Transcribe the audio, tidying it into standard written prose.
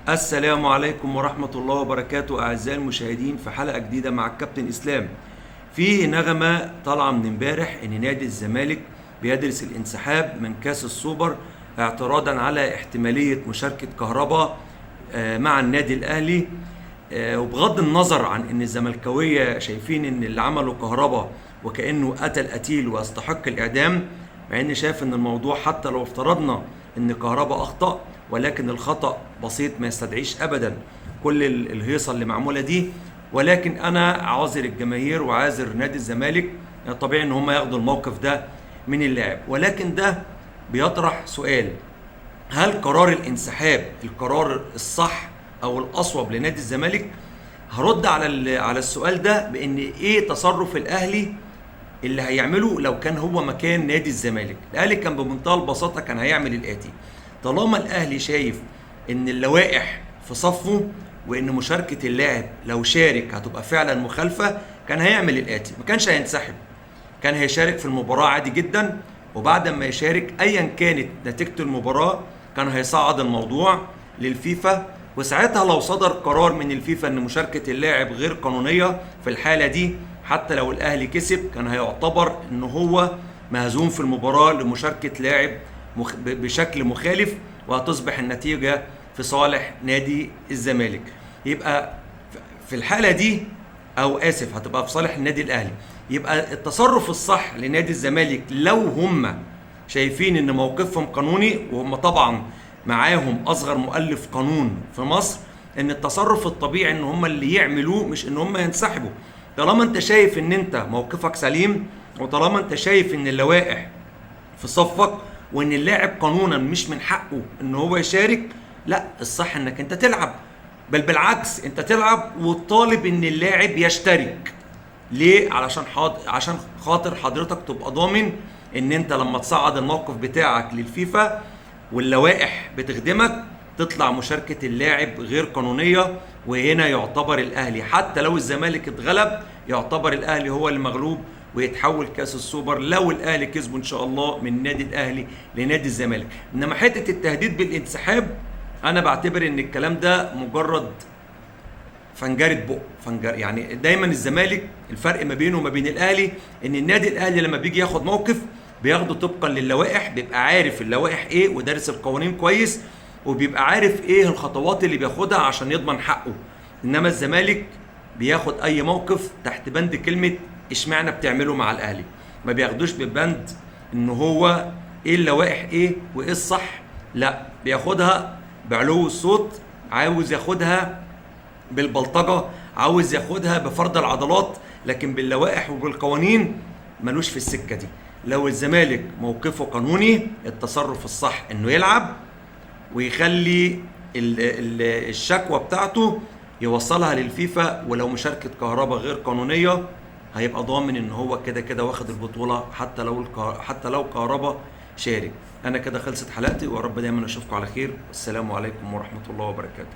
السلام عليكم ورحمة الله وبركاته أعزائي المشاهدين، في حلقة جديدة مع الكابتن إسلام. في نغمة طالعة من امبارح إن نادي الزمالك بيدرس الانسحاب من كاس السوبر اعتراضا على احتمالية مشاركة كهربا مع النادي الأهلي. وبغض النظر عن إن الزملكاوية شايفين إن اللي عمله كهربا وكأنه قتل قتيل ويستحق الإعدام، مع إني شايف إن الموضوع حتى لو افترضنا إن كهربا أخطأ، ولكن الخطأ بسيط ما يستدعيش أبدا كل الهيصة اللي معمولة دي. ولكن أنا عاذر الجماهير وعاذر نادي الزمالك، طبيعي إن هم ياخدوا الموقف ده من اللاعب. ولكن ده بيطرح سؤال: هل قرار الانسحاب القرار الصح أو الأصوب لنادي الزمالك؟ هرد على السؤال ده بإن إيه تصرف الأهلي اللي هيعمله لو كان هو مكان نادي الزمالك. الأهلي كان بمنتهى البساطة كان هيعمل الآتي: طالما الأهلي شايف إن اللوائح في صفة وإن مشاركة اللاعب لو شارك هتبقى فعلا مخالفة، كان هيعمل الآتي: ما كانش هينسحب، كان هيشارك في المباراة عادي جدا، وبعد ما يشارك أيا كانت نتيجة المباراة كان هيصعد الموضوع للفيفا، وساعتها لو صدر قرار من الفيفا إن مشاركة اللاعب غير قانونية في الحالة دي، حتى لو الأهلي كسب كان هيعتبر إن هو مهزوم في المباراة لمشاركة لاعب بشكل مخالف، وهتصبح النتيجة في صالح نادي الزمالك. يبقى في الحالة دي، أو آسف، هتبقى في صالح النادي الأهلي. يبقى التصرف الصح لنادي الزمالك لو هم شايفين إن موقفهم قانوني، وهم طبعا معاهم أصغر مؤلف قانون في مصر، إن التصرف الطبيعي إن هم اللي يعملوه مش إن هم ينسحبوا. طالما أنت شايف إن أنت موقفك سليم، وطالما أنت شايف إن اللوائح في صفك، وإن اللاعب قانونا مش من حقه إن هو يشارك، لا، الصح إنك أنت تلعب، بل بالعكس أنت تلعب وتطالب إن اللاعب يشترك. ليه؟ عشان خاطر حضرتك تبقى ضامن إن أنت لما تصعد الموقف بتاعك للفيفا واللوائح بتخدمك تطلع مشاركة اللاعب غير قانونية. وهنا يعتبر الأهلي حتى لو الزمالك اتغلب يعتبر الأهلي هو المغلوب ويتحول كاس السوبر لو الأهلي كسبه إن شاء الله من نادي الأهلي لنادي الزمالك. إنما حتة التهديد بالانسحاب أنا بعتبر إن الكلام ده مجرد فنجرة بق فنجر. دايما الزمالك الفرق ما بينه وما بين الأهلي إن النادي الأهلي لما بيجي ياخد موقف بياخده طبقا للوائح، بيبقى عارف اللوائح إيه ودارس القوانين كويس، وبيبقى عارف إيه الخطوات اللي بياخدها عشان يضمن حقه. إنما الزمالك بياخد أي موقف تحت بند كلمة إشمعنى بتعمله مع الأهلي، ما بياخدوش ببند إن هو إيه اللوائح إيه وإيه الصح، لا بياخدها بعلو الصوت، عاوز ياخدها بالبلطجة، عاوز ياخدها بفرض العضلات، لكن باللوائح وبالقوانين ملوش في السكة دي. لو الزمالك موقفه قانوني التصرف الصح إنه يلعب ويخلي الشكوى بتاعته يوصلها للفيفا، ولو مشاركة كهربا غير قانونية هيبقى ضامن إن هو كده كده واخد البطولة حتى لو كهربا شارك. أنا كده خلصت حلقتي، ويا رب دايما أشوفكم على خير، والسلام عليكم ورحمة الله وبركاته.